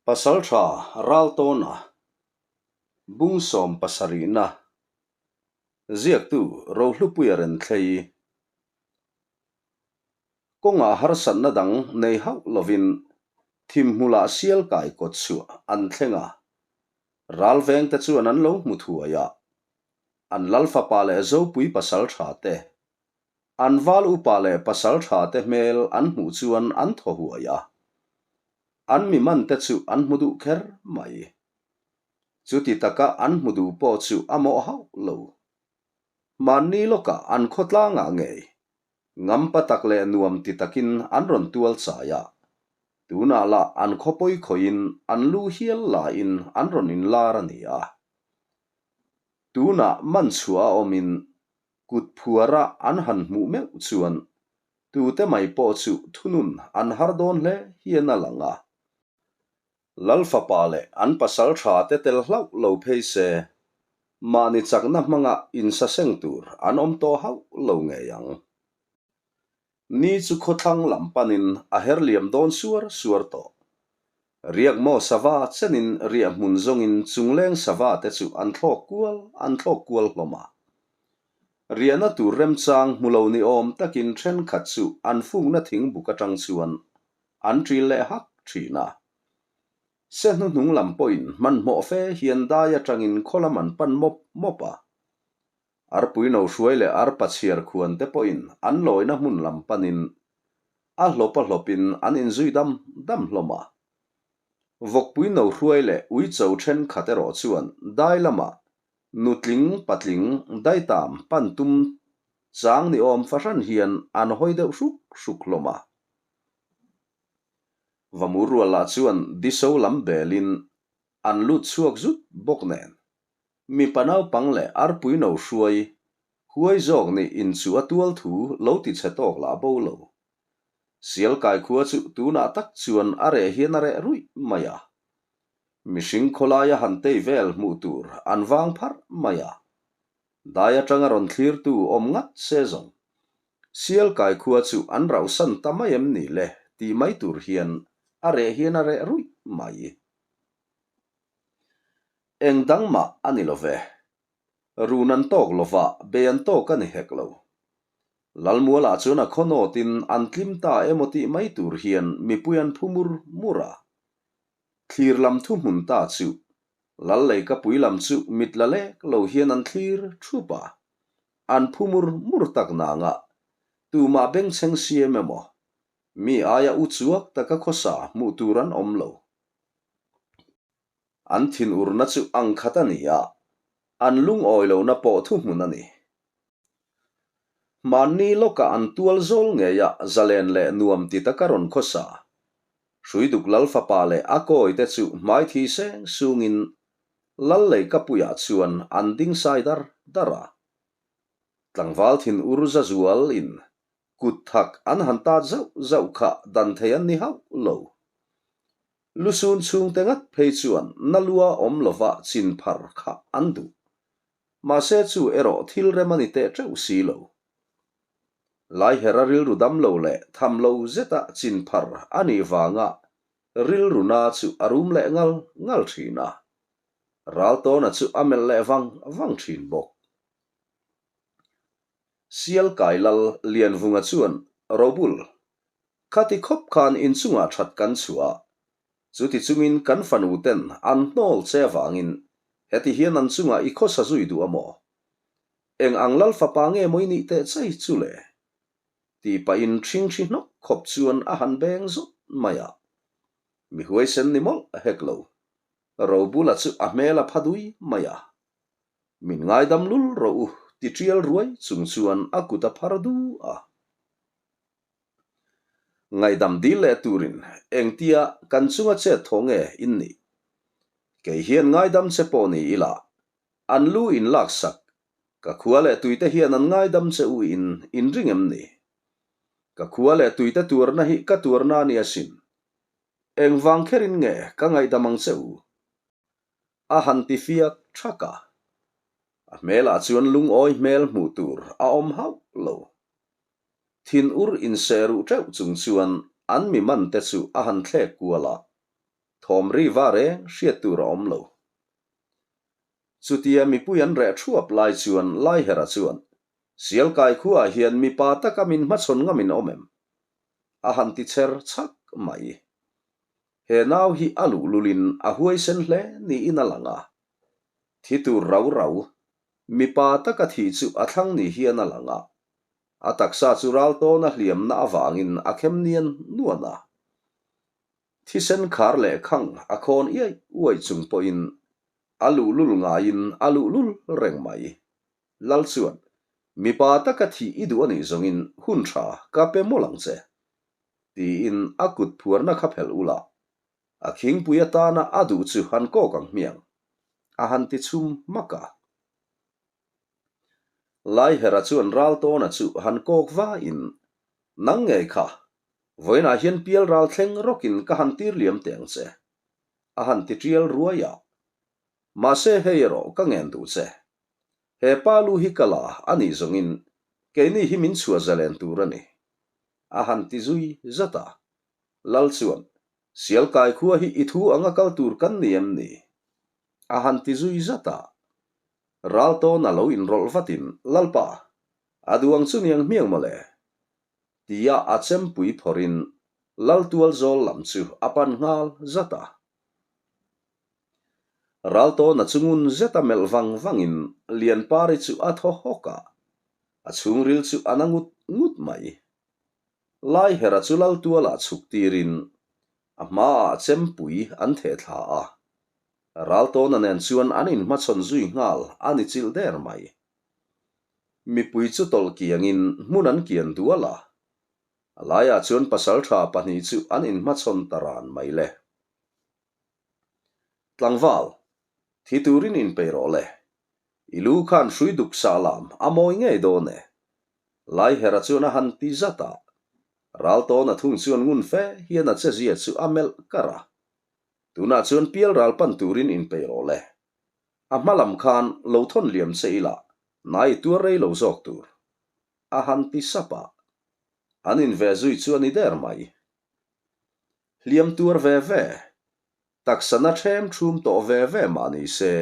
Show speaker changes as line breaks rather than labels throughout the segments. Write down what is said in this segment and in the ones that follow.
Pasalṭha Raltawna bung sawm pasarihna ziaktu Rohlupuia Renthlei kawngah harsatna dang nei hauh lovin thimhmulah sial kai kawt chhuah an thleng a, ralvengte chuan an lo hmu thuai a, an Lalfapa leh Zopui pasalṭha te An val upa leh pasal tha te hmel an hmuh chuan an thaw huai a, an mi man te chu an hmu duh kher mai. Chuti taka an hmu duh pawh chu a mawh hauh lo. Hmanni lawkah an khawtlangah ngei ngampa tak leh nuam ti takin an rawn tual chai a, tunah lah an khawpawi khawiin an lu hial laiin an rawn inlar a ni a. Tunah man chhuah a awmin Kut phuara an han hmuh meuh chuan tute mai pawh chu thunun an har dawn hle hian a lang a. Lal fapa leh an pasal tha te tel hlauh lo phei se, mahni chakna hmanga insaseng tur an awm tawh hauh lo ngei ang. Ni chu khawthlang lam panin a her liam dawn suar suar tawh. Riak maw sava chenin riah hmun zawngin chungleng sava te chu an thlawk kual an thlawk kual hlawm a. Riahna tur remchang hmu lo ni awm takin thenkhat chu an fukna thing buk atang chuan an ṭil leh hak ṭhin a. Se hnuhnung lam pawhin hmanhmawh fe hian dai atangin khaw lam an pan mawp mawp a. Arpui no hruai leh arpa chhiar khuan te pawhin an lawina hmun lam panin a hlawp a hlawpin an inzui dam dam hlawm a. Vawkpui no hruai leh uicho thenkhat erawh chuan dai lamah nutling patling daitam pan tum chang ni awm fahran hian an hawi deuh hruk hruk hlawm a. Vamur rual lah chuan diso lam belin an lut chhuak zut bawk nen. Mipa naupang leh arpui no hruai huai zawk nih in chu a tual thu lo ti chhe tawk lah bo lo. Sialkai khua chu tunah tak chuan a reh hian a reh ruih mai a. Mihring khawlaia han tei vel hmuh tur an vang pharh mai a. Dai atanga rawn thlirtu awm ngat se zawng. Sialkai khua chu an rauhsan ta mai em ni le tih mai tur hian a reh hian a reh ruih mai. Eng dang mah a ni lo ve. Run an tawk lo va, bei an tawk a ni hek lo. Lalmualah chuan a khaw nawtin an tlim ta emaw tih mai tur hian mipui an phu mur mur a. Thlir lam thuhmun ta chu Lal leikapui lam chu mit la lek lo hian an thlir thup a. An phu mur mur tak nangah tumah bengchheng siam emaw mi aia u chuak taka khawsa hmuh tur an awm lo. An thinurna chu ang khat a ni a, an lungawi lohna pawh thuhmun a ni. Hmanni lawkah an tual zawl ngei a zalen leh nuam ti taka rawn khawsa. Hruiduk Lal fapa leh a kawi te chu hmai thi seng sungin Lal Leikapuiah chuan an ding sai dar dar a. Tlangval thinur za zual in kut thak an han tat zauh zauh kha dan thei an ni hauh lo. Lusun chhungte ngat phei chuan na lua awm lova chin phar kha an duh. Mahse chu erawh thil rem a ni teh teuh si lo. Laihera rilru dam lo leh tham lo zeta chin phar a nih vanga rilru na chu a rum leh ngal ngal thin a. Raltawna chu a melh leh vang vang thin bawk. Sialkai Lal Lianvunga chuan Robul Khati khawp khan inchungah that kan chhuah a, chuti chungin kan fanu ten an hnawl che avangin heti hian an chungah i khawsa zui duh a maw? Eng ang lal fapa nge maw i nih teh chai chu le? Tih pahin ṭhingṭhi hnawk khawp chuan a han beng zawt mai a. Mi huaisen ni mawlh hek lo. Robula chu a hmel a pha dui mai a. Min ngaidam lul rawh u ti ṭial ruai chung chuan a kut a phar du a. Ngaihdam dil leh turin engtia kan chunga chet thaw nge in nih? Kei hian ngaidam che pawh ni ila, an lu in laksak, ka khua leh tuite hian an ngaidam che u in in ring em ni? Ka khua leh tuite tuarna hi ka tuarna a ni asin. Engvang kherin nge ka ngaihdam ang che u? A han ti fiak thak a. A hmelah chuan lungawi hmel hmuh tur a awm hauh lo. Thinur inseh ruh teuh chung chuan an mi man te chu a han thlek kual a. Thawm ri va reng hriat tur a awm lo. Chutia mipui an reh thuap lai chuan Laihera chuan, Sialkai khuaah hian mipa taka min hmachhawn ngam in awm em? A han ti cher chhak mai. He nau hi a luhlulin a huaisen hle niin a lang a. Thi tur rau rau, mipa taka thih chu a thlang ni hian a lang a. A taksa chu ral tawna hliamna avangin a khem nian nuan a. Thisen khar leh khang a khawn iai uai chung pawhin a luhlul ngaiin a luhlul reng mai. Lal chuan, Mipa taka thih i duh a nih zawngin hun tha ka pe mawlh ang che, tiin a kut phuarna kha phelh ula, a khingpui atana a duh chu han kawk ang hmiang, a han ti chhum hmak a. Laihera chuan Raltawna chu han kawk vain, Nang ngei kha, vawiinah hian pial ral thleng rawkin ka han tir liam teh ang che, a han ti tial ruai a. Mahse hei erawh ka ngen duh che. He pa lu hi ka la a nih zawngin keini hi min chhuah zalen tur a ni, a han ti zui zat a. Lal chuan, Sialkai khua hi i thu anga kal tur kan ni em ni? A han ti zui zat a. Raltawn a lo inrawlh vatin, Lalpa, a duang chu niang hmiang mawle? Tia a chempui phawrhin Laltual zawl lam chu a pan nghal zat a. Raltawn a chu ngun zeta melh vang vangin Lianpari chu a thaw hawk a, a chhungril chu a na ngut ngut mai. Laihera chu Laltualah chhuk tirin a hmaah chempui an theh thla a, Raltawna nen chuan an inhmachhawn zui nghal a ni chilh der mai. Mipui chu tawlh kiangin hmun an kian dual a, a laiah chuan pasaltha pahnih chu an inhmachhawn ta ran mai le. Tlangval, thi turin inpeih rawh le. I lu khan hrui duk sah lam a mawi ngei dawn e. Laihera chuan a han ti zat a, Raltawna thung chuan ngun fe hian a chezia chu a melh kar a. Tunah chuan pial ral pan turin inpeih rawh le. A hma lam khan lo thawn liam che ila nai i tuar rei lo zawk tur. A han ti sap a. An inve zui chu a ni der mai. Hliam tuar ve ve, taksa na ṭhem ṭhum tawh ve ve mah ni se,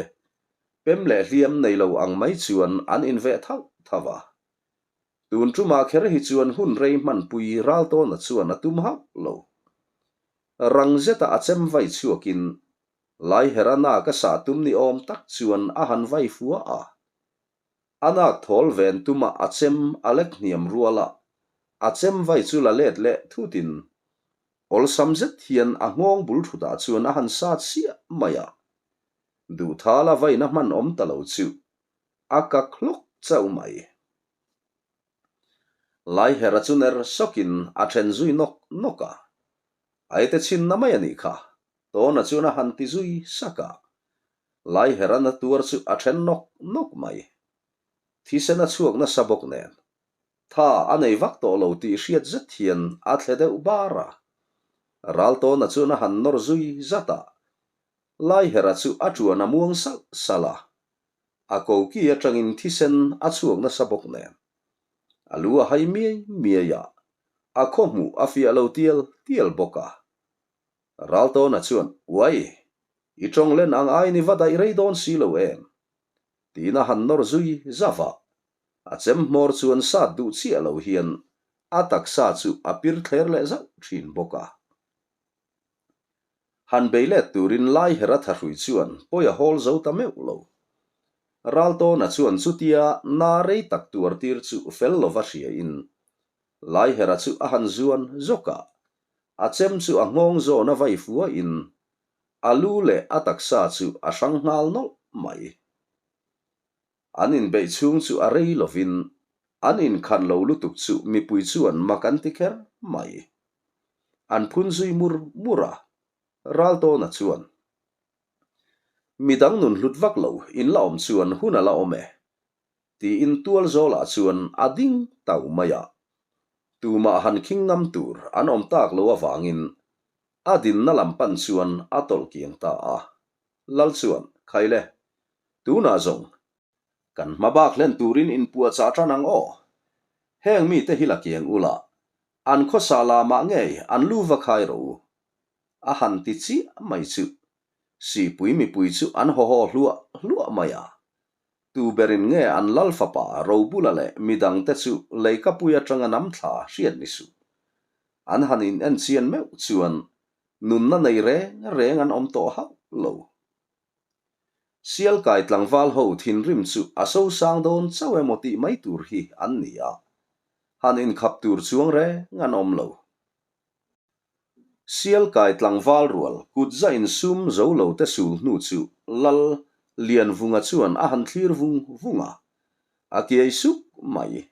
pem leh hliam nei lo ang mai chuan an inveh thauh thauh a. Tun ṭumah kher hi chuan hun rei hmanpui Raltawna chuan a tum hauh lo. Rang zeta a chem vai chhuakin Laihera nak a sah tum ni awm tak chuan a han vai fua a. A nak thawl ven tuma a chem a lek hniam rual a, a chem vai chu la let leh thutin awlsam zet hian a nghawng bul thutah chuan a han sat siah mai a. Duhthala vaina hman awm ta lo chu a kak hlawk chauh mai. Laihera chu ner sawkin a then zui nawk nawk a, Aite chhinna mai a nih kha, Tawna chuan a han ti zui sak a. Laihera na tuar chu a then nawk nawk mai. Thisen a chhuak nasa bawk nen, tha a nei vak tawh lo tih hriat zet hian a thle deuh bar a. Raltawna chuan a han nawr zui zat a, Laihera chu a tuan a muang salh salh a. A koki atangin thisen a chhuak nasa bawk nen, a lu a hai miai miai a, a khaw hmuh a fiah lo tial tial bawk a. Raltawna chuan, Uai, i tawng len ang aiin i va daih rei dawn si lo em? Tiin a han nawr zui zauh a, a chem hmawr chuan sat duh chiah lo hian a taksa chu a pir thler leh zauh thin bawk a. Han bei let turin Laihera thahrui chuan pawi a hawl zo ta meuh lo. Raltawna chuan chutia na rei tak tuar tir chu fel lova hriain Laihera chu a han zuan zawk a, a chem chu a nghawng zawn a vai fuain a lu leh a taksa chu a hrang nghal nawlh mai. An inbeih chhung chu a rei lovin an inkhan lo lutuk chu mipui chuan mak an ti kher mai. An phun zui mur mur a, Raltawna chuan, Midang nun hlut vak lo in la awm chuan hun a la awm e, tiin tual zawlah chuan a ding tau mai a. Tumah han khing ngam tur an awm tak lo avangin a dinna lam pan chuan a tawlh kiang ta a. Lal chuan, Khaile, tunah zawng kan hma bak hlen turin inpuahchah tan ang aw. Heng mite hi la kiang ula, an khawsa lamah ngei an lu va khai rawh u. A han ti chiah mai chu Sihpui mipui chu an haw haw hluah hluah mai a. Tu berin nge an lal fapa Robula leh midangte chu leikapui atanga namthla hriat ni suh. An han in enchian meuh chuan nunna nei reng reng an awm tawh hauh lo. Sialkai tlangval ho thinrim chu a sosang dawn chauh emaw tih mai tur hi an ni a, han inkhap tur chuang reng an awm lo. Sialkai tlangval rual kut za insum zo lo te sul hnu chu Lal Lianvunga chuan a han thlir vung vung a, a kiai suk mai.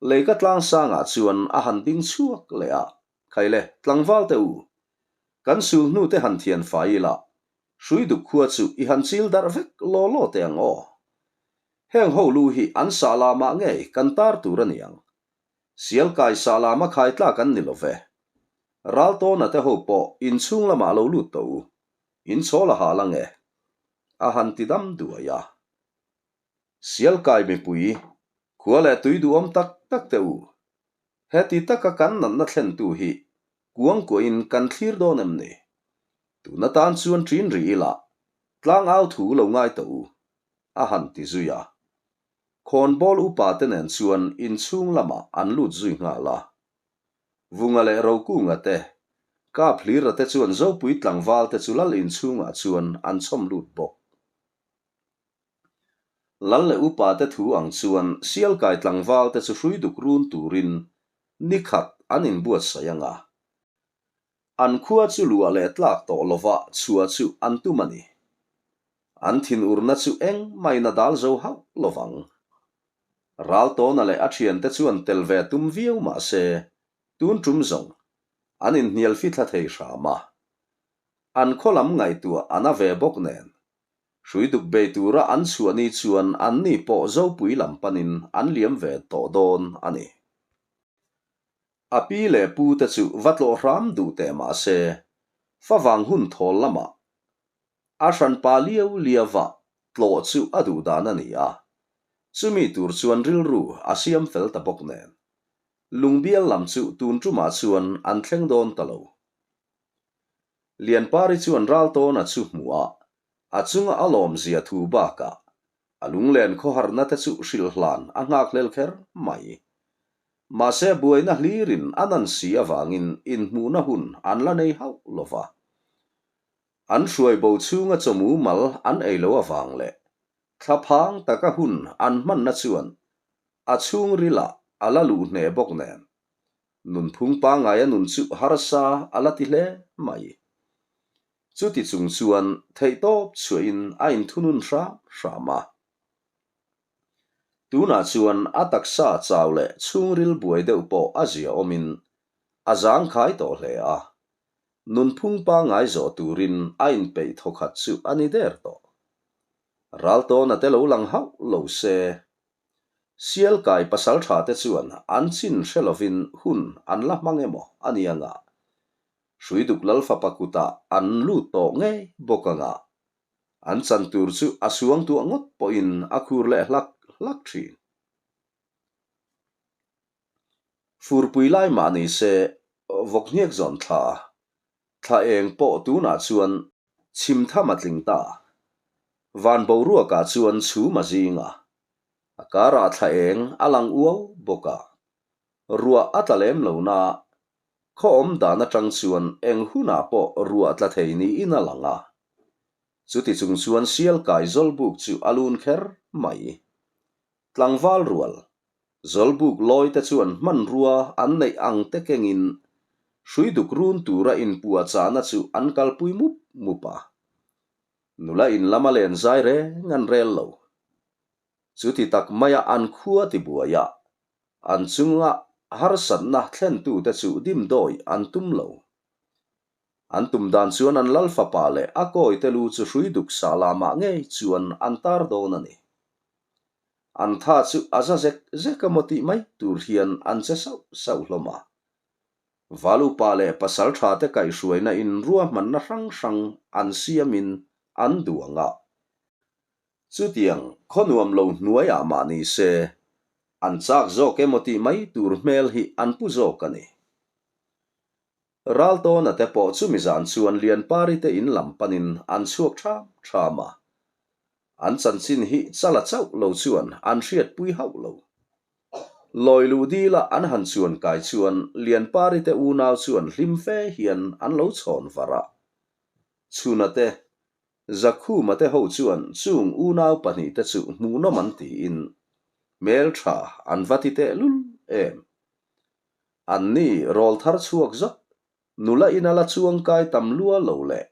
Leika tlangsangah chuan a han ding chhuak leh a, Khaile, tlangval te u, kan sul hnu te han thian fai ila, hrui duk khua chu i han chil darh vek law law teh ang aw. Heng ho lu hi an sah lamah ngei kan tar tur a ni ang. Sialkai sah lama khai tlak an ni lo ve. Raltawna te ho pawh inchhung lamah lo lut tawh u, in chawl a hal ang e, a han ti dam duai a. Sialkai mipui, khua leh tui duhawm tak tak teh u, Heti taka kan natna thlentu hi kuangkuahin kan thlir dawn em ni? Tun atan chuan ṭin rih ila, tlangau thu lo ngai tawh u, a han ti zui a. Khawnbawl upa te nen chuan inchhung lamah an lut zui nghal a. Vunga leh Rokunga te, Kaphlira te chuan Zopui tlangval te chu lal inchhungah chuan an chhawm lut bawk. Lal leh upa te thu ang chuan Sialkai tlangval te chu hrui duk run turin ni khat an inbuatsaih ang a. An khua chu luah leh tlak tawh lova chhuah chu an tum a ni. An thinurna chu engmahin a dal zo hauh lovang. Raltawna leh a thiante chuan tel ve tum viau mah se, tun tum zawng an inhnial fithla thei hram a. An khaw lam ngaihtuah a na ve bawk nen Hrui duk bei tura an chhuah ni chuan anni pawh Zopui lam panin an liam ve tawh dawn a ni. A pi leh pu te chu va tlawh hram duh teh mah se, favang hun thawl lamah a hranpa liau liauva tlawh chu a duh dan a ni a, chumi tur chuan rilru a siam fel ta bawk nen. Lungbial lam chu tun tumah chuan an thleng dawn ta lo. Lianpari chuan Raltawna chu hmuh a, a chunga a lawmzia thu bakah a lunglen khawharna te chu hrilh hlan a nghakhlel kher mai. Mahse buaina hlirin a nan si avangin inhmuhna hun an la nei hauh lo va. An hruai bo chhunga chawmu mal an ei lo avang leh thlaphang taka hun an hmanna chuan a chhungrilah a la luh hneh bawk nen Nunphung pangngaia nun chu harsa a la ti hle mai. Chuti chung chuan theihtawp chhuahin a inthunun hram hram a. Tunah chuan a taksa chau leh chhungril buai deuh pawh a zia awmin a zangkhai tawh hle a. Nunphung pangngai zawh turin a inpeih thawkhat chu a ni der tawh. Raltawna te lo lang hauh lo se Sialkai pasaltha te chuan an chin hre lovin hun an la hmang emaw a ni anga, Hruiduk Lalfapa kutah an lut tawh ngei bawk anga, an chan tur chu a suangtuah ngawt pawhin a khur leh hlak hlak thin. Furpui lai mah ni se vawkhniak zawn thla, thla eng pawh tunah chuan chhim tham a tling ta. Van boruakah chuan chhum a zing a, a karah thla eng a lang uau bawk a. Ruah a tla lem lo na, khaw awm dan atang chuan eng hunah pawh ruah tla thei niin a lang a. Chuti chung chuan Sialkai Zawlbuk chu a lun kher mai. Tlangval rual, Zawlbuk lawi te chuan hmanrua an neih ang te kengin hrui duk run tura inpuahchahna chu an kalpui mup mup a. Nula in lama len zai reng an rel lo. Chuti tak maia an khua tibuai a, an chunga harsatna thlentute chu dimdawi an tum lo. An tum dan chuan an lal fapa leh a kawite lu chu hrui duk sa lamah ngei chuan an tar dawn a ni. An tha chu a za zek zek a maw tih mai tur hian an che sauh sauh hlawm a. Valupa leh pasaltha te kaihhruaina in ruahmanna hrang hrang an siamin an duang a. Chutiang khaw nuam lo hnuaiah mah ni se, an chak zawk emaw tih mai tur hmel hi an pu zawk a ni. Raltawna te pawh chumi zan chuan Lianpari te in lam panin an chhuak ṭham ṭham a. An chanchin hi Chala chauh lo chuan an hriatpui hauh lo. Lawi luh dila an han chuan kai chuan Lianpari te unau chuan hlim fe hian an lo chhawn var a. Chhuna te, Zakhuma te ho chuan chung unau pahnihte chu hmuhnawm an tiin hmelṭha an va ti tehlul em. Anni rawl thar chhuak zat, nula ina la chuangkai tam lua lo leh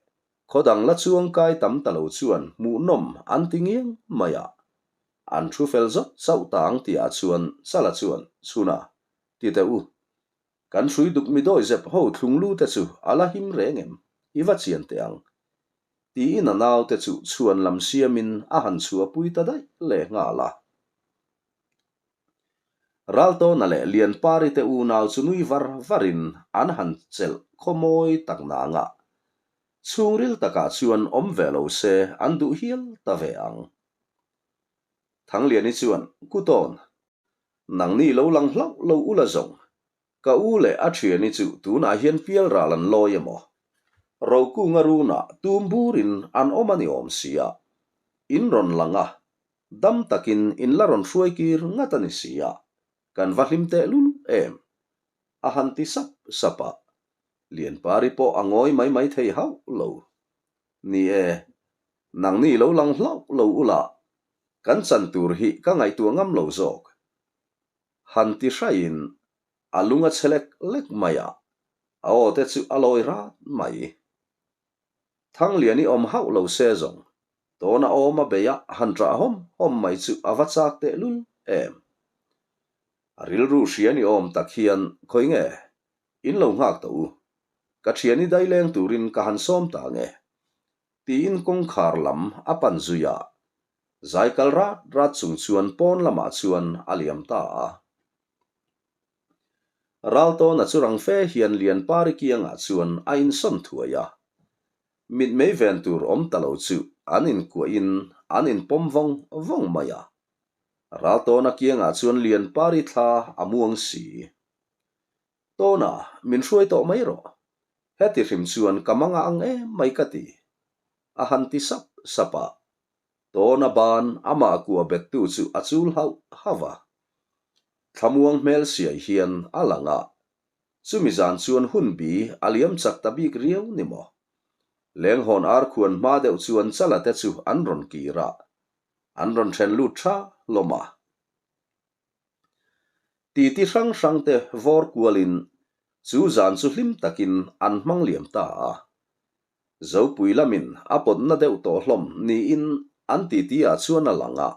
khaw dang la chuangkai tam ta lo chuan hmuhnawm an ti ngiang mai a. An thu fel zawt chauh ta ang tihah chuan Chala chuan, Chhuna, ti teh u. Kan hrui duk mi dawihzep ho thlunglu te chu a la him reng em? I va chian teh ang. Tiin a naute chu chhuan lam siamin a han chhuahpui ta daih lehnghal a. Raltawna leh Lianpari te unau chu nui var varin an han chelh khawmawi tak nanga chhungril takah chuan awm ve lo se an duh hial ta ve ang. Thangliani chuan, Kutawn, nangni lo lang hlauh lo ula zawng, ka u leh a thiani chu tunah hian pialral an lawi emaw? Rokunga runah tum burin an awm a ni awm sia, in rawn lang a, Dam takin in la rawn hruai kir ngat a ni si a, kan va hlim tehlul em? A han ti sap sap a, Lianpari pawh a ngawi mai mai thei hauh lo. Ni e, nangni lo lang hlauh lo ula, kan chan tur hi ka ngaihtuah ngam lo zawk. Han ti hraiin a lung a che lek lek mai a, a aw te chu a lawi rat mai. Thanglian i awm hauh lo se zawng, tawna awm a beih a han ṭah hawm hawm mai chu a va chak tehlul em. A rilru hria ni awm tak hian khawi nge in lo nghak tawh u, ka ṭhian i daileng turin ka han sawm ta nge, tiin kawngkhar lam a pan zui a, zai kal rat rat chung chuan pawn lamah chuan a liam ta a. Raltawna chu rang fe hian Lianpari kiangah chuan a insawn thuai a. Mitmei ven tur awm ta lo chu an inkuahin an inpawm vawng vawng mai a. Raltawna kiangah chuan Lianpari thla a muang si. Tawna, min hruai tawh mai rawh. Heti hrim chuan ka manga ang em mai ka ti. A han ti sap sap a. Tawna ban amah kua bettu chu a chul hauh hauh a. Thlamuang hmel siai hian a lang a, chumi zan chuan hun bi a liam chak ta bik riau ni maw? Lenghawn ar khuan hma deuh chuan Chala te chu an rawn kir a, an rawn then lut tha hlawm a. Titi hrang hrang te vawr kualin chu zan chu hlim takin an hmang liam ta a. Zopui lamin a pawtna deuh tawh hlawm niin an titi ah chuan a lang a,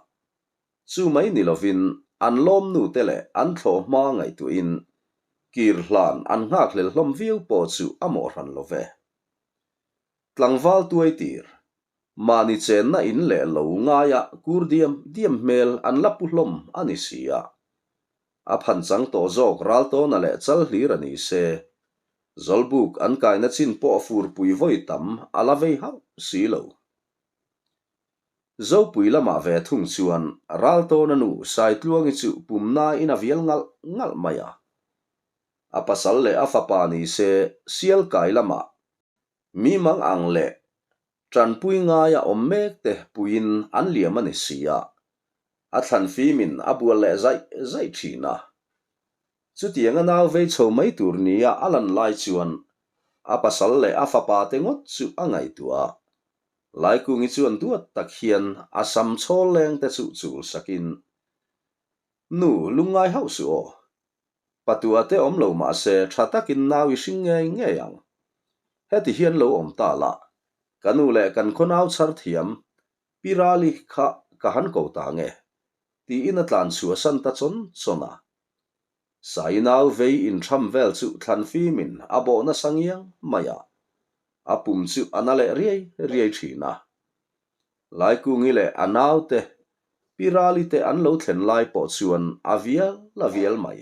Chu mai ni lovin an lawmnute leh an thlawh hma ngaihtuahin kir hlan an nghakhlel hlawm viau pawh chu a mawh hran lo ve. Tlangval tuai tir, mahni chenna in leh lo ngaia kur diam diam hmel an la pu hlawm a ni si a. A phan chang tawh zawk Raltawna leh Chalhlir a ni se, Zawlbuk an kaina chin pawh furpui vawi tam a la vei hauh si lo. Zopui lamah ve thung chuan Raltawna nu Saitluangi chu pumnain a vial ngalh ngalh mai a. A pasal leh a fapa ni se Sialkai lamah mi mang ang leh tanpui ngaia awm mek te puiin an liam a ni si a, a thlan fimin a bual leh zaih zaih thin a. Chutianga nau vei chho mai tur nia a lan lai chuan a pasal leh a fapa te ngawt chu a ngaihtuah a. Laikungi chuan duat tak hian a sam chhawl leng te chu chul sakin, Nu, lungngai hauh suh aw. Patua te awm lo mah se tha takin nau i hring ngei ngei ang. Heti hian lo awm ta la, ka nu leh kan khaw nau chhar thiam, Pi Rali kha ka han ko ta nge, tiin a tlan chhuahsan ta chawn chawn a. Sai nau vei intham vel chu thlan fimin a bawh nasa ngiang mai a, a pum chu a na leh riai riai thin a. Laikungi leh a naute Pi Rali te an lo thlen lai pawh chuan a vial a vial mai.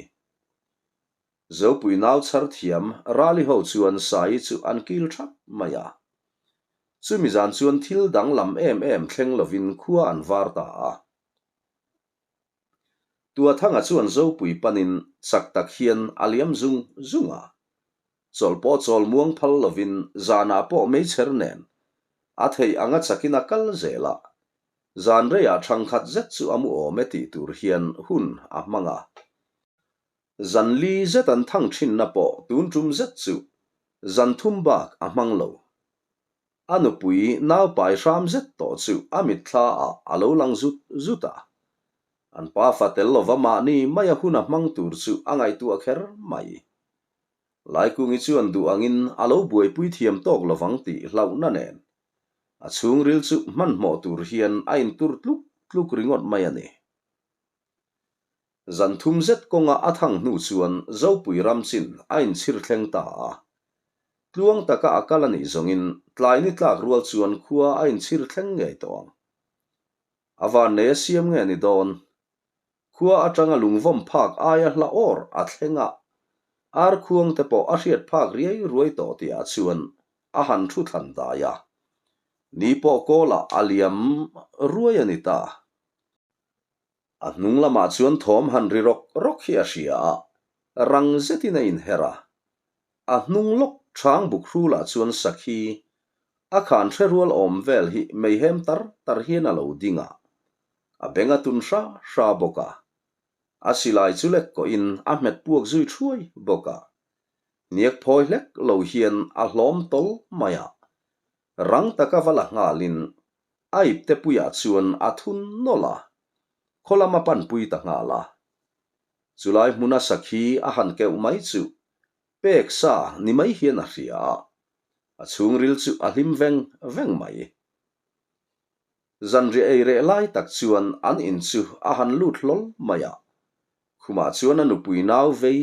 Zopui nau chhar thiam Rali ho chuan Sai chu an kil thap mai a. Chumi zan chuan thil danglam em em thleng lovin khua an var ta a. Tuathanga chuan Zopui panin chak tak hian a liam zung zung a. Chawlh pawh chawl muang phal lovin zanah pawh meichher nen a theih anga chakin a kal zel a, zan reiah thangkhat zet chu a mu awm e tih tur hian hun a hmang a. Zan li zet an thang thinna pawh tun tum zet chu zan thum bak a hmang lo. A nupui naupai hram zet tawh chu a mitthla ah a lo lang zut zut a. An pafa tel lova mahni maia hun a hmang tur chu a ngaihtuah kher mai. Laikungi chuan duh angin a lo buaipui thiam tawk lovang tih hlauhna nen a chhungril chu hmanhmawh tur hian a intur tluk tluk ringawt mai a ni. Zan thum zet kawnga a thang hnu chuan Zopui ram chin a inchhir thleng ta a. Tluang taka a kal a nih zawngin tlai ni tlak rual chuan khua a inchhir thleng ngei tawh ang. A vannei a siam nge ni dawn? Khua atanga lungvawm phak aia hla awr a thleng a, ar khuang te pawh a hriat phak riai ruai tawh tihah chuan a han thu thlan dai a. Ni pawh kawlah a liam ruai a ni ta. A hnung lamah chuan thawm han ri rawk rawk hi a hria a, rang zetin a inher a. A hnung lawk chang buk hrulah chuan sakhi a khan hre rual awm vel hi meihem tar tar hian a lo ding a, a beng a tun hra hra bawk a. A silai chu lek kawhin a hmet puak zui thuai bawk a. Hniak phawi hlek lo hian a hlawm tawl mai a. Rang taka va la nghalin a ipte puiah chuan a thun nawlh a, khaw lam a panpui ta nghal a. Chulai hmuna sakhi a han keuh mai chu pek sa ni mai hian a hria a, a chhungril chu a hlim veng veng mai. Zanriah ei reh lai tak chuan an in chu a han lut hlawl mai a, khumah chuan a nupui nau vei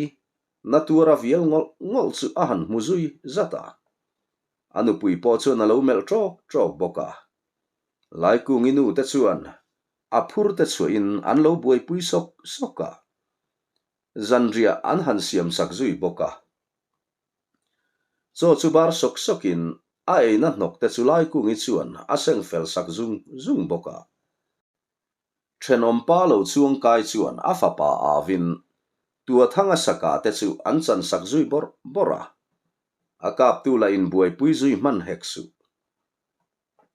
na tuar a vial ngawlh ngawlh chu a han hmu zui zat a. A nupui pawh chuan a lo melh ṭawk ṭawk bawk a. Laikungi nu te chuan a phur te chhuahin an lo buaipui sawk sawk a, zanriah an han siam sak zui bawk a. Chaw chu bar sawk sawkin a eina hnawk te chu Laikungi chuan a seng fel sak zung zung bawk a. Thenawm pa lo chuang kai chuan a fapa avin Tuathanga saka te chu an chan sak zui bawrh bawrh a. A kaptu lah inbuaipui zui hman hek suh.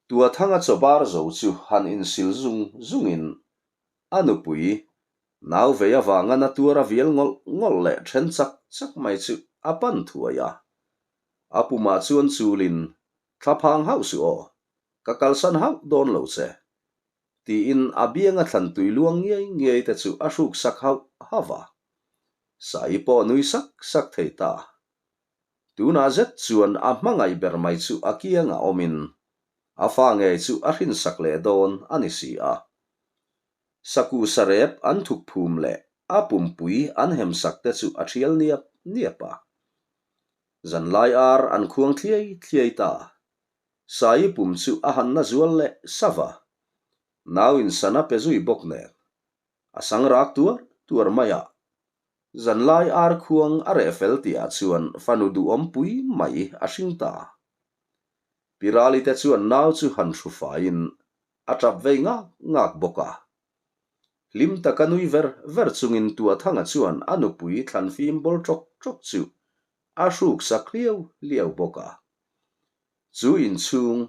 Tuathanga chaw bar zo chu han insil zung zungin a nupui nau vei avanga na tuar a vial ngawlh ngawlh leh then chak chak mai chu a pan thuai a. A pumah chuan chulin, Thlaphang hauh suh aw, ka kalsan hauh dawn lo che, tiin a bianga thlan tui luang ngiai ngiai te chu a hruk sak hauh hauh a. Sai pawh a nui sak sak thei ta. Tunah zet chuan a hmangaih ber mai chu a kiangah awmin a fa ngei chu a hrinsak leh dawn a ni si a. Saku sarep an thuk phum leh a pumpui an hemsak te chu a thial niap niap a. Zanlai ar an khuang thliai thliai ta. Sai pum chu a han na zual leh sava. Nau in sana pe zui bawk nen a sang rak tuar tuar mai a. Zanlai ar khuang a reh fel tihah chuan fanu duhawm pui mai a hring ta. Pirali te chuan nau chu han hru faiin a tap vei ngak ngak bawk a. Hlim taka nui ver ver chungin Tuathanga chuan a nupui thlanfim bawl ṭawk ṭawk chu a hruk sak hliau hliau bawk a. Chu inchhung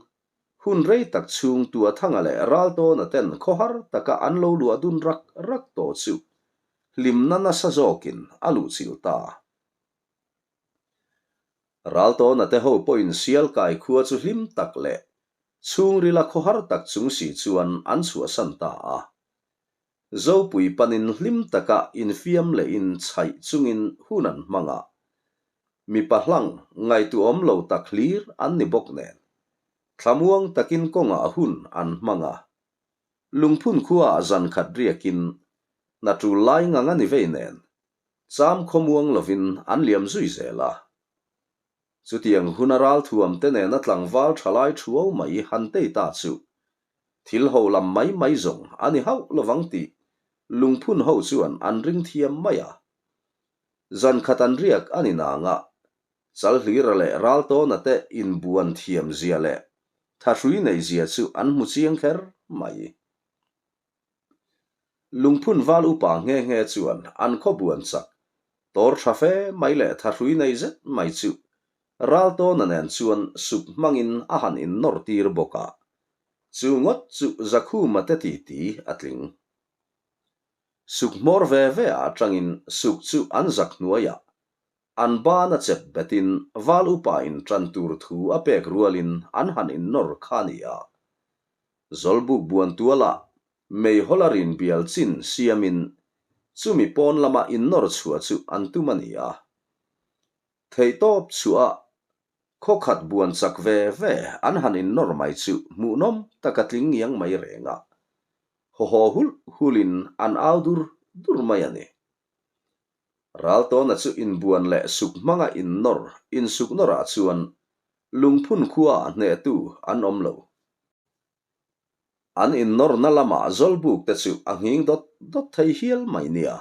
Hun rei tak chhung Tuathanga leh Raltawna ten khawhar taka an lo luah dun rak rak tawh chu hlimna nasa zawkin a luhchilh ta. Raltawna te ho pawhin Sialkai khua chu hlim tak leh chhungrila khawhar tak chung si chuan an chhuahsan ta a. Zopui panin hlim taka infiam leh inchhaih chungin hun an hmang a, mipa hlang ngaihtuahawm lo tak hlir an ni bawk nen, thlamuang takin kawngah hun an hmang a. Lungphun khuaah zan khat riakin hna tul lai ngang a ni vei nen, cham khawmuang lovin an liam zui zel a. Chutiang huna ralthuam te nena tlangval thalai thuau mai han tei ta chu thil ho lam mai mai zawng a ni hauh lovang tih lungphun ho chuan an ring thiam mai a. Zan khat an riak a ni nang a, Chalhlira leh Raltawna te inbuan thiam zia leh thahrui neih zia chu an hmu chiang kher mai. Lungphun val upa nghe nghe chuan an khaw buan chak, tawr tha fe mai leh thahrui nei zet mai chu. Raltawna nen chuan suk hmangin a han innawr tir bawk a. Chu ngawt chu Zakhuma te titi a tling. Suk hmawr ve ve ah atangin suk chu an zak hnuaiah an ban a chep betin val upa in tan tur thu a pek rualin an han innawr kha a ni a. Zawlbuk buan tualah meihawl a rin bial chin siamin chumi pawn lama innawr chhuah chu an tum a ni a. Theihtawp chhuah a khaw khat buan chak ve ve an han innawr mai chu hmuhnawm taka tling ngiang mai reng a, haw haw hulh hulhin an au dur dur mai a ni. Raltawna chu inbuan leh suk hmanga innawr insuk nawrah chuan lungphun khuaah hnehtu an awm lo. An innawrna lamah zawlbuk te chu a nghing dawt dawt thei hial mai nia.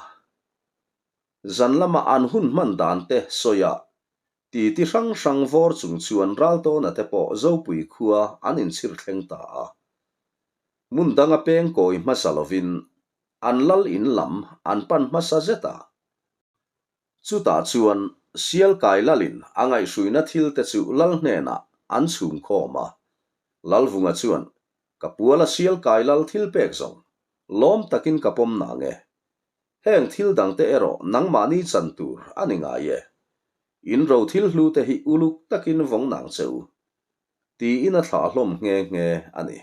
Zan lama an hun hman dan te sawi a, titi hrang hrang vawr chung chuan Raltawna te pawh Zopui khua an inchhir thleng ta a. Hmun danga peng kawi hmasa lovin an lal in lam an pan hmasa zet a. Chutah chuan Sialkai lalin a ngaihhruina thil te chu lal hnenah an chhum khawm a. Lalvunga chuan, Ka puala Sialkai lal thil pek zawng, lawm takin ka pawm nang e. Heng thil dangte erawh nangmahni chan tur a ni ngai e. In ro thil hlu te hi uluk takin vawng nang che u. Tiin a thlah hlawm nghe nghe a ni.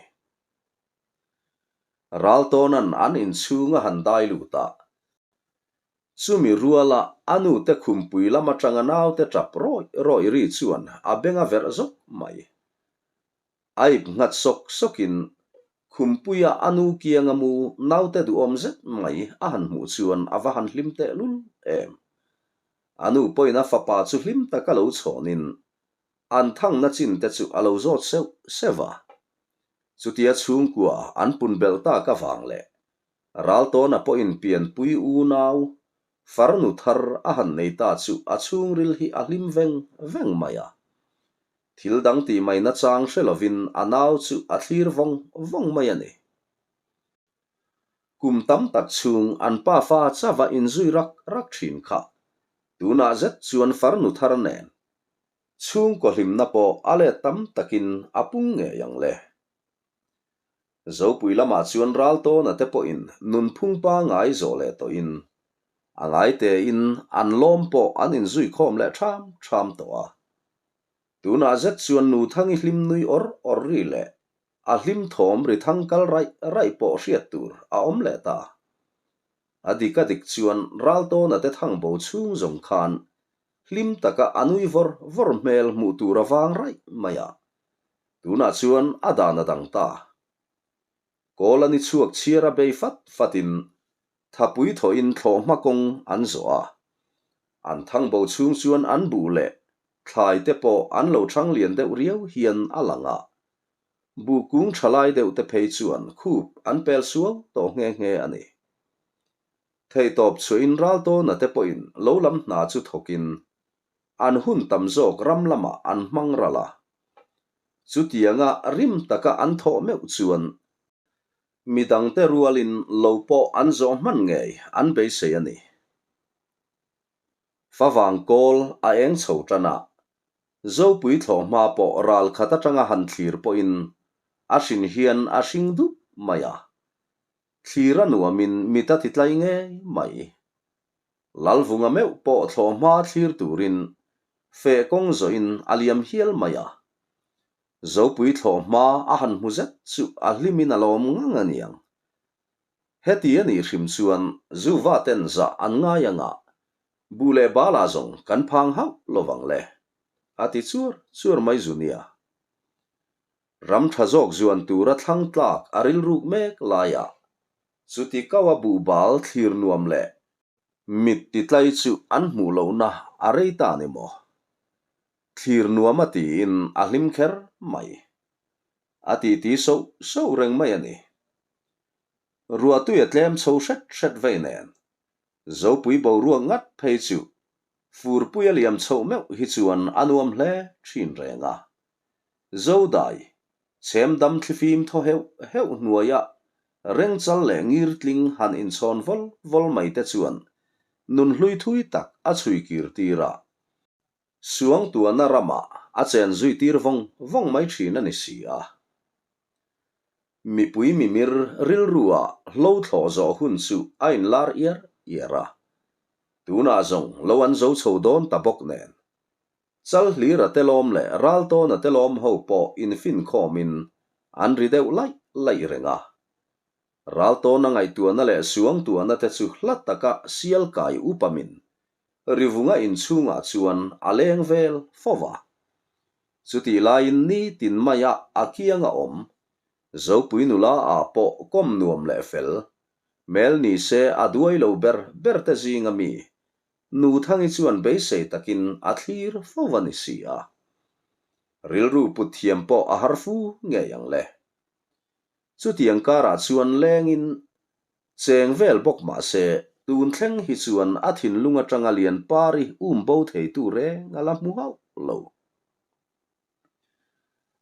Raltawna'n an inchhung a han dai lut a. Chumi ruala a nute khumpui lam atanga naute tap rawih rawih ri chuan a beng a verh zawk mai. A ip nghat sawk sawkin khumpuia a nu kianga mu naute duhawm zet mai a han hmuh chuan a va han hlim tehlul em. A nu pawhin a fapa chu hlim taka lo chhawnin an thangna chin te chu a lo zawt seuh seuh a. Chutia chhungkua an pun belh tak avang leh Raltawna pawhin pianpui unau farnu thar a han nei ta chu a chhungril hi a hlim veng veng mai a. Thil dang tih mai nachang hre lovin a nau chu a thlir vawng vawng mai a ni. Kum tam tak chhung an pafa chava inzui rak rak thin kha tunah zet chuan farnu thar nen chhungkaw hlimna pawh a let tam takin a pung ngei ang le. Zopui lamah chuan Raltawna te pawhin nunphung pangai zawh leh tawhin a ngaitein an lawm pawh an inzui khawm leh ṭham ṭham tawh a. Tunah zet chuan Nuthangi hlim nui awr awr ri leh a hlim thawm ri thang kal raih raih pawh hriat tur a awm leh ta. A dik a dik chuan Raltawna te thang bo chhung zawng khan hlim taka a nui vawr vawr hmel hmuh tur a vang raih mai a. Tunah chuan a dan a dang ta. Kawl a ni chhuak chhiar a bei fat fatin thapui thawhin thlawhhma kawng an zawh a. An thang bo chhung chuan an buh leh thlai te pawh an lo thang lian deuh riau hian a lang a. Buh kung tha lai deuh te phei chuan khup an pel suau tawh nghe nghe a ni. Theihtawp chhuahin Raltawna te pawhin lo lam hna chu thawkin An hun tam zawk ram lamah an hmang ral a. Chutianga rim taka an thawh meuh chuan midangte rualin lo pawh an zawh hman ngei an beisei a ni. Favang kawl a eng chho tan a, Zopui thlawh hma pawh ral khat atanga han thlir pawhin a hrin hian a hring dup mai a. Thlir a nuamin mit a titlai ngei mai. Lalvunga meuh pawh thlawh hma thlir turin feh kawng zawhin a liam hial mai a. Zopui thlawh hma a han hmu zet chu a hlimin a lawm ngang a niang. Heti a nih hrim chuan Zuva ten zah an ngai anga buh leh bala zawng kan phang hauh lovang le, a ti chuar chuar mai zu nia. Ram tha zawk zuan tura thlang tlak a rilruk mek laiah Chuti kau a buhbal thlir nuam leh mit titlai chu an hmuh lohna a rei ta ni maw? Thlir nuam a tiin a hlim kher mai. A titi soh soh reng mai a ni. Ruahtui a tlem chho hret hret vei nen, Zopui boruak ngat phei chu furpui a liam chhoh meuh hi chuan a nuam hle thin reng a. Zodai, chhem dam thlifim thaw heuh heuh hnuaia rengchal leh ngirtling han inchhawn vawl vawl mai te chuan nunhlui thui tak a chhui kir tir a. Suangtuahna ramah a chen zui tir vawng vawng mai thin a ni si a. Mipui mimir rilrua hlo thlawh zawh hun chu a inlar iar iar a. Tunah zawng lo an zo chho dawn ta bawk nen. Chalhlira te lawm leh Raltawna te lawm ho pawh infinkhawmin an ri deuh laih laih reng a. Raltawna ngaihtuahna leh suangtuahna te chu hla taka sial kai upamin Rivunga inchhungah chuan a leng vel fo va. Chutih laiin nitin maia a kianga awm Zopui nula ah pawh kawm nuam leh fel, hmel ni se a duai lo ber ber te zinga mi Nuthangi chuan beisei takin a thlir fo va ni si a. Rilru put thiam pawh a har fu ngei ang le. Chutiang karah chuan lengin Cheng vel bawk mah se, tun thleng hi chuan a thinlung atanga Lianpari um bo theitu reng a la hmu hauh lo.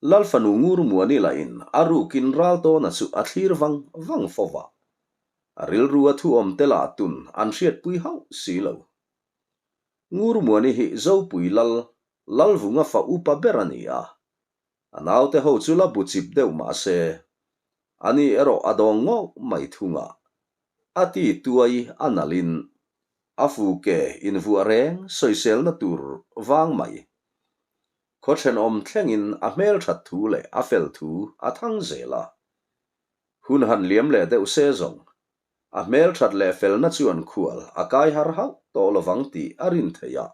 Lalfanu Ngurmuani lahin a rukin Raltawna chu a thlir vang vang fo va, a rilru a thu awm te lah tun an hriatpui hauh si lo. Ngurmuani hi Zopui Lal, Lalvunga fa upa ber a ni a, A naute ho chu la bu chip deuh mah se, ani erawh a dawng ngawk mai thung a. A ti tuai a nalhin a fu ke invuah reng sawiselna tur vang mai. Khaw thenawm thlengin a hmelthat thu leh a fel thu a thang zel a. Hun han liam leh deuh se zawng, a hmelthat leh felna chuan khual a kai har hauh tawh lovang tih a rin theih a.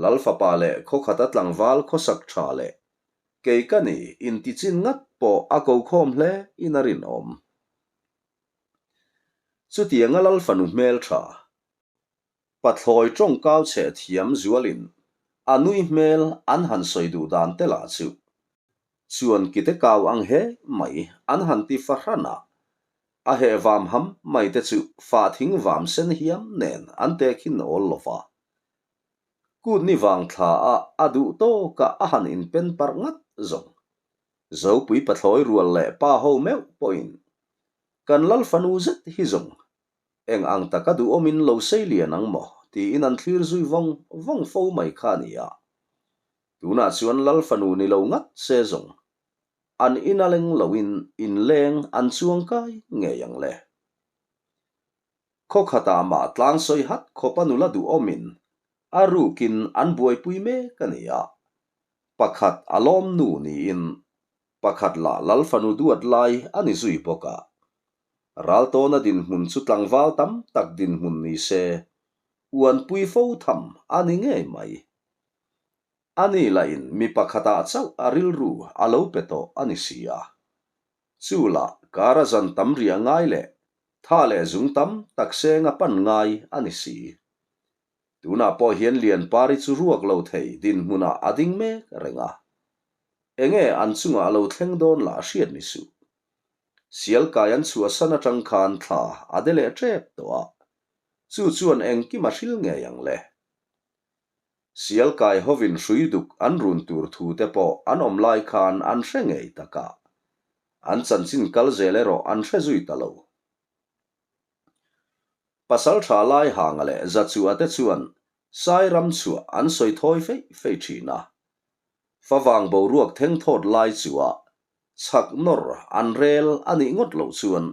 Lal fapa leh khawkhata tlangval khawsak tha leh kei ka ni intichin ngat pawh a ko khawm hle in a rinawm. Chutianga Lal fanu hmeltha, Pathlawi tawngkau chhe thiam zualin a nui hmel an han sawi duh dan te lah chu chuan kite kau ang he mai an han ti fahran a, a heh vam ham mai te chu fah thing vam sen hiam nen an tekhin awl lo va. Kut ni vang thla a a duh tawk a a han inpen parh ngat zawng. Zopui pathlawi rual leh pa ho meuh pawhin kan lal fanu zet hi zawng Eng ang taka duhawmin lo sei lian ang maw? tiin an thlir zui vawng vawng fo mai kha a ni a. Tunah chuan Lal fanu ni lo ngat se zawng an ina leng loin inleng an chuang kai ngei ang le. Khaw khatah mah tlang sawi hat khawpa nula duhawmin a rukin an buaipui mek a ni a. Pakhat a lawmnu niin pakhat lah Lal fanu duat lai a ni zui bawk a. Raltawna dinhmun chu tlangval tam tak dinhmun ni se, uanpui fo tham a ni ngei mai. Ani lahin mi pakhatah chauh a rilru a lo pe tawh a ni si a. Chu lah kara zan tam riah ngai leh tha leh zung tam tak senga pan ngai a ni si. Tunah pawh hian Lianpari chu ruak lo thei dinhmunah a ding mek reng a. Enge an chungah a lo thleng dawn lah hriat ni suh. Sialkai an chhuahsan atang khan thla a de leh tep tawh a, chu chuan engkim a hril ngei ang le. Sialkai hovin hrui duk an run tur thu te pawh an awm lai khan an hre ngei tak a, an chanchin kal zel erawh an hre zui ta lo. Pasal tha lai hanga leh Zachua te chuan Sairam chhuah an sawi thawi feih feih thin a, favang boruak thengthawt lai chua chhak nawr an rel a nih ngawt loh chuan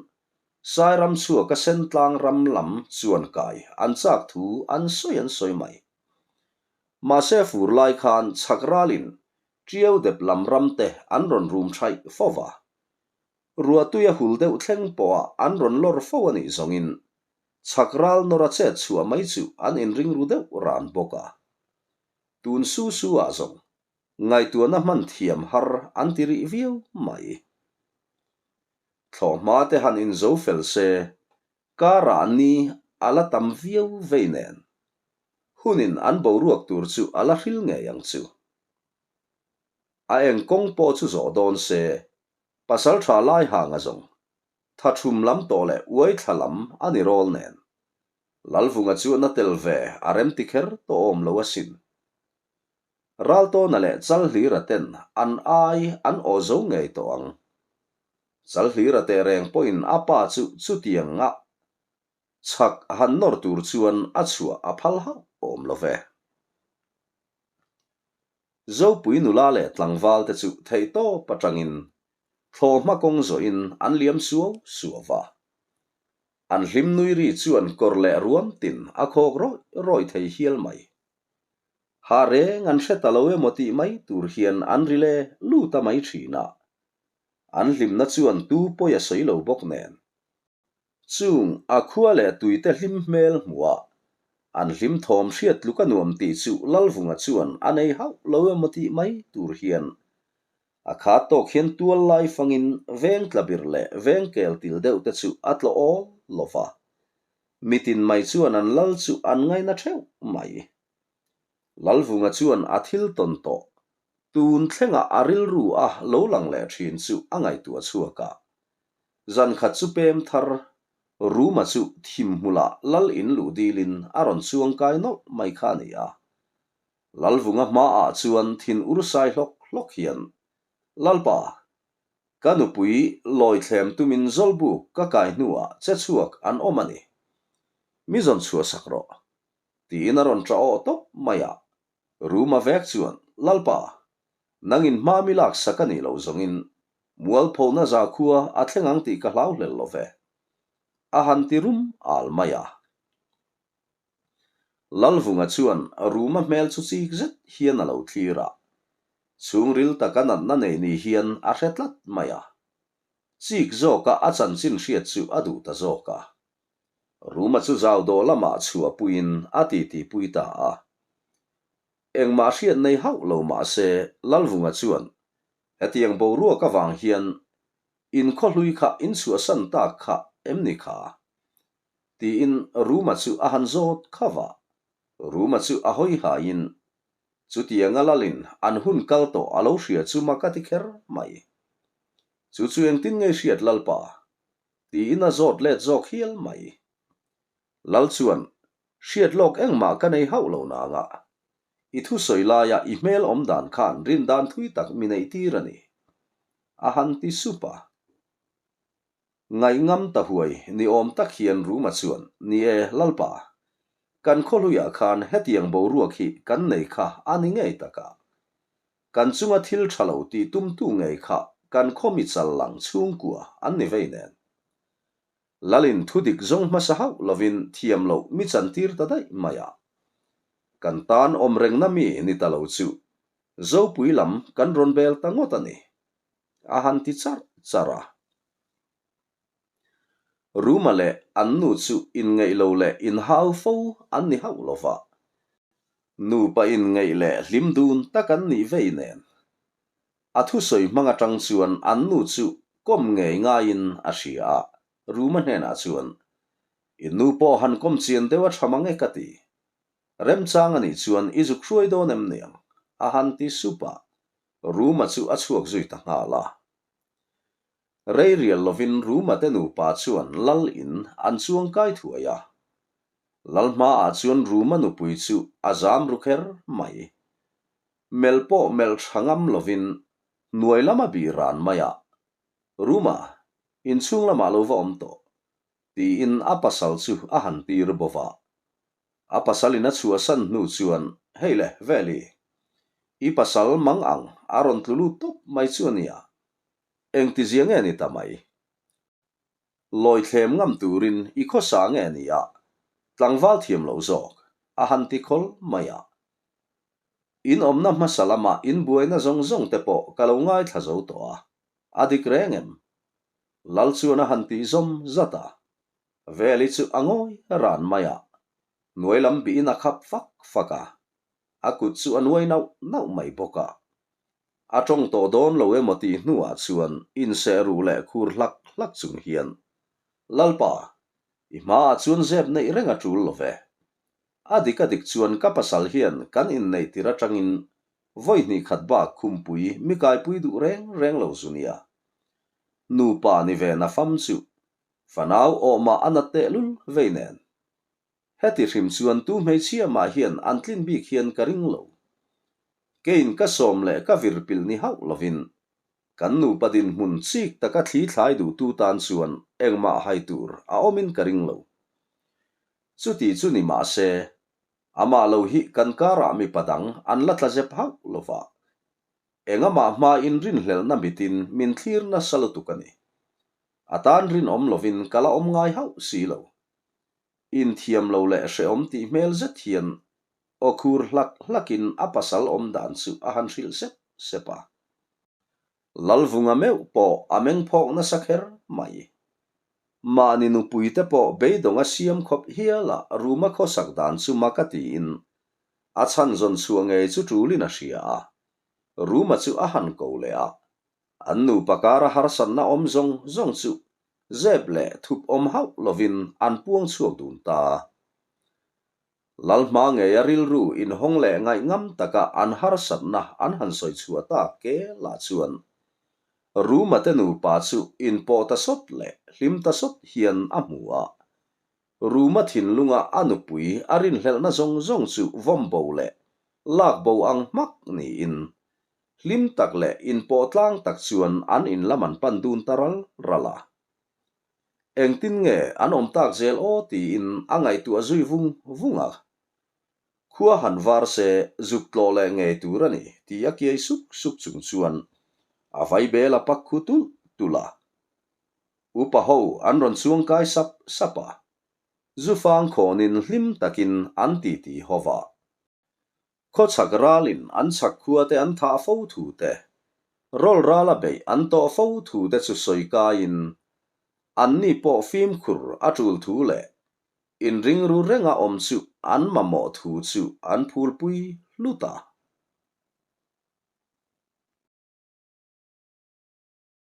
Sairam chhuaka Sentlang ram lam chuan kai an chak thu an sawi an sawi mai. Mahse fur lai khan chhak ralin Tiau dep lam ram te an rawn rum thaih fo va. Ruahtui a hul deuh thleng pawha an rawn lawr fo a nih zawngin chhak ral nawr a chet chhuah mai chu an inring ru deuh ran bawk a. Tun su su ah zawng ngaihtuahna hman thiam har an ti rih viau mai. Thlawhhma te han inzo fel se, karah ni a la tam viau vei nen. Hunin an boruak tur chu a la hril ngei ang chu. A eng kawng pawh chu zawh dawn se, pasal tha lai hanga zawng, tha thum lam tawh leh uai thla lam a ni rawl nen. Lalvunga chu na tel ve a rem ti kher tawh awm lo asin. Raltawna leh Chalhlira ten an ai an aw zo ngei tawh ang. Chalhlira teh reng pawhin a pa chu chutiang a chhak han nawr tur chuan a chhuah a phal hauh awm lo ve. Zopui nula leh tlangval te chu theihtawp atangin thlawhhma kawng zawhin an liam suau suau va. An hlim nui ri chuan kawr leh ruam tin a khawk rawih rawih thei hial mai. Ha reng an hre ta lo emaw tih mai tur hian an ri le lut a mai thin a. An hlimna chuan tu pawi a sawi lo bawk nen. Chung a khua leh tuite hlim hmel hmuh a, an hlim thawm hriat tluk a nuam tih chu Lalvunga chuan a nei hauh lo emaw tih mai tur hian a khat tawk hian tual lai fangin veng tlabir leh veng kel til deuh te chu a tlawh awl lo va. Mitin mai chuan an lal chu an ngaina theuh mai. Lalvunga chuan a thil tawn tawh tun thlenga a rilru a lo lang leh thin chu a ngaihtuah chhuak a. Zan khat chu pem thar Ruma chu thim hmulah lal in luh dilin a rawn chuang kai nawlh mai kha a ni a. Lalvunga hmaah chuan thin ur sai hlawk hlawk hian, Lalpa, ka nupui lawi thlem tumin zawlbuk ka kai hnuah che chhuak an awm a ni. Mi zawn chhuah sak rawh. Tiin a rawn ṭah awh tawp mai a. Ruma vek chuan, Lalpa, nangin hma mi lak sak a nih loh zawngin mualphona zakhua a thleng ang tih ka hlau hlel lo ve. A han ti rum al mai a. Lalvunga chuan Ruma hmel chu chik zet hian a lo thlir a, chhungril taka natna nei ni hian a hre tlat mai a. Chik zawka a chanchin hriat chu a duh ta zawk a. Ruma chu zau dawh lamah chhuahpuiin a titipui ta a. Engmah hriat nei hauh lo mah se Lalvunga chuan hetiang boruak avang hian in khawhlui kha in chhuahsan tak kha em ni kha? Tiin Ruma chu a han zawt khauh a. Ruma chu a hawi haiin chutianga Lalin an hun kal tawh a lo hria chu mak a ti kher mai. Chu chu engtin nge hriat Lalpa? Tiin a zawt let zawk hial mai. Lal chuan, Hriat lawk engmah ka nei hauh lo nanga. I thusawi laia i hmel awm dan khan rin dan thui tak mi neih tir a ni. A han ti sup a. Ngaihngam ta huai ni awm tak hian Ruma chuan, Ni e, Lalpa. Kan khawhluiah khan hetiang boruak hi kan nei kha a ni ngei tak a. Kan chunga thil tha lo tih tumtu ngei kha kan khaw mi chal lang chhungkua an ni vei nen. Lalin thu dik zawng hmasa hauh lovin thiam loh mi chantir ta daih mai a. Kan tan awm rengna mi ni ta lo chu Zopui lam kan rawn bel ta ngawt a ni, a han ti charh charh a. Ruma leh an nu chu inngeih lo leh inhau fo an ni hauh lo va. Nupa inngeih leh hlim dun tak an nih vei nen. A thusawi hmang atang chuan an nu chu kawm ngei ngaiin a hria a, Ruma hnenah chuan, I nu pawh han kawm chian deuh a tha mang e ka ti. Remchang a nih chuan i zuk hruai dawn em niang? a han ti sup a, Ruma chu a chhuak zui ta nghal a. Rei rial lovin Ruma te nupa chuan Lal in an chuang kai thuai a. Lal hmaah chuan Ruma nupui chu a zam ru kher mai. Melh pawh melh tha ngam lovin hnuai lama bih ran mai a, Ruma, inchhung lamah lo va awm tawh, tiin a pasal chu a han tir bawk a. A pasal in a chhuahsan hnu chuan, Hei le, Veli, i pasal mang ang a rawn tlu lut tawp mai chu a nia. Engtizia nge ni ta mai? Lawi thlem ngam turin i khawsa nge nia? Tlangval thiam lo zawk, a han ti khawl mai a. In awmna hmasa lama in buaina zawng zawng te pawh ka lo ngaithla zo tawh a, a dik reng em? Lal chuan a han tih zawm zat a. Veli chu a ngawi ran mai a, hnuai lam bihin a khap fak fak a, a kut chu a nuai nauh nauh mai bawk a. A tawng tawh dawn lo emaw tih hnuah chuan inseh ruh leh khur hlak hlak chung hian, Lalpa, i hmaah chuan zep neih reng a tul lo ve. A dik a dik chuan ka pasal hian kan inneih tir atangin vawi hnih khat bak khumpui mi kaipui duh reng reng lo zu nia. Nupa ni ve na fam chu fanau awmah a nat tehlul vei nen. Heti hrim chuan tu hmeichhia mah hian an tlin bik hian ka ring lo. Keiin ka sawm leh ka vir pilh ni hauh lovin kan nupa dinhmun chik taka thli thlai duhtu tan chuan engmah hai tur a awmin ka ring lo. Chuti chu ni mah se, amah lo hi kan karah mipa dang an la tla zep hauh lo va. Engamah hmain rinhlelhna mitin min thlir nasa lutuk a ni. A tan rinawm lovin ka la awm ngai hauh si lo. Inthiam lo leh hrehawm tih hmel zet hian aw khur hlak hlakin a pasal awm dan chu a han hrilh sep sep a. Lalvunga meuh pawh a meng phawk nasa kher mai. Mahni nupuite pawh beidawnga siam khawp hiala Ruma khawsak dan chu mak a tiin a chhan zawn chhuah ngei chu tulin a hria a. Ruma chu a han ko leh a, an nupa kara harsatna awm zawng zawng chu zep leh thup awm hauh lovin an puang chhuak dun ta. Lalhma ngeia rilru inhawng leh ngaihngam taka an harsatna an han sawi chhuah tak ke lah chuan Ruma te nupa chu inpawh ta sawt leh hlim ta sawt hian a hmu a. Ruma thinlunga a nupui a rinhlelhna zawng zawng chu vawm bo leh lak bo ang hmak niin hlim tak leh inpawh tlang tak chuan an in lam an pan dun ta ral ral a. Engtin nge an awm tak zel aw tiin a ngaihtuah zui vung vung a. Khua han var se zuk tlawh leh ngei tur a ni ti a kiai suk suk chung chuan a vaibel a pak khu tulh tulh a. Upa ho an rawn chuang kai sap sap a. Zufang khawnin hlim takin an titi ho va. Khawchhak ralin an chhak khuate an thah fo thu te, rawl rala beih an tawh fo thu te chu sawi kaiin anni pawh fimkhur a tul thu leh inringru renga awm chu an mamawh thu chu an phulpui hlut a.